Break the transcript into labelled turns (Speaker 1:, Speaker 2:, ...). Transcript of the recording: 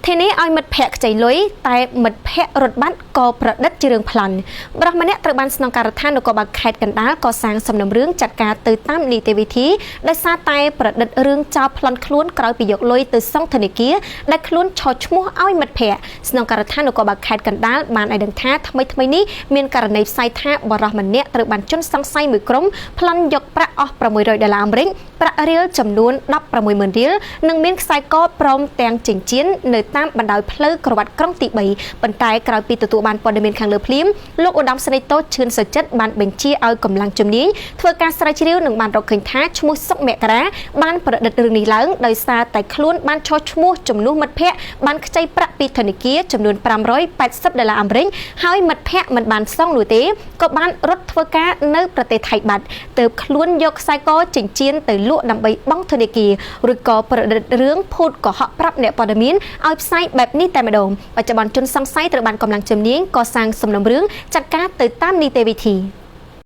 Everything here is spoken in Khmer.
Speaker 1: ធានាឲ្យមិត្តភ័ក្តិខ្ចីលុយតែមិត្តភ័ក្តិរត់បាត់ក៏ប្រឌិតជារឿងប្លន់។ប្រុសម្នាក់ត្រូវបានស្នងការដ្ឋាននគរបាលខេត្តកណ្ដាលកសាងសំណុំរឿងចាត់ការទៅតាមនីតិវិធីដោយសារតែប្រឌិតរឿងចោលប្លន់ខ្លួនក្រោយពីយកលុយទៅសងធនាគារដែលខ្លួនឆោឈ្មោះឲ្យមិត្តភ័ក្តិ។ស្នងការដ្ឋាននគរបាលខេត្តកណ្ដាលបានឲ្យដឹងថាថ្មីថ្មីនេះមានករណីផ្សាយថាបរិសម្នាក់ត្រូវបានជនសង្ស័យមួយក្រុមប្លន់យកប្រាក់អស់600ដុល្លារអាមេរិកប្រាក់រៀលចំនួន160,000រៀលនិងមានខ្សែកព្រមទាំងចិញ្ចៀននៅតាមបណ្ដោយផ្លូវក្រវ៉ាត់ក្រុងទី3ប៉ុន្តែក្រោយពីទទួលបានព័ត៌មានខាងលើភ្លាមលោកឧត្តមសេនីយ៍តូចឈឿនសុចិត្តបានបញ្ជាឲ្យកម្លាំងជំនាញធ្វើការស្រាវជ្រាវនិងបានរកឃើញថាឈ្មោះសុកមករាបានប្រឌិតរឿងនេះឡើងដោយសារតែខ្លួនបានឈរឈ្មោះជំនួសមិត្តភ័ក្តិបានខ្ចីប្រាក់ពីធនាគារចំនួន580ដុល្លារអាមេរិកហើយមិត្តភ័ក្តិមិនបានសងនោះទេក៏បានរត់ធ្វើការនៅប្រទេសថៃបាត់ទើបខ្លួនយកខ្សែកចិញ្ចៀនទៅលក់ដើម្បីបង់ធនាគារឬក៏ប្រឌិតរឿងភូតកុហកប្រាប់អ្នកព័ត៌មានឲ្យផ្សាយបែបនេះតែម្ដងបច្ចុប្បន្នជនសង្ស័យត្រូវបានកម្លាំងជំនាញកសាងសំណុំរឿងចាត់ការទៅតាមនីតិវិធី។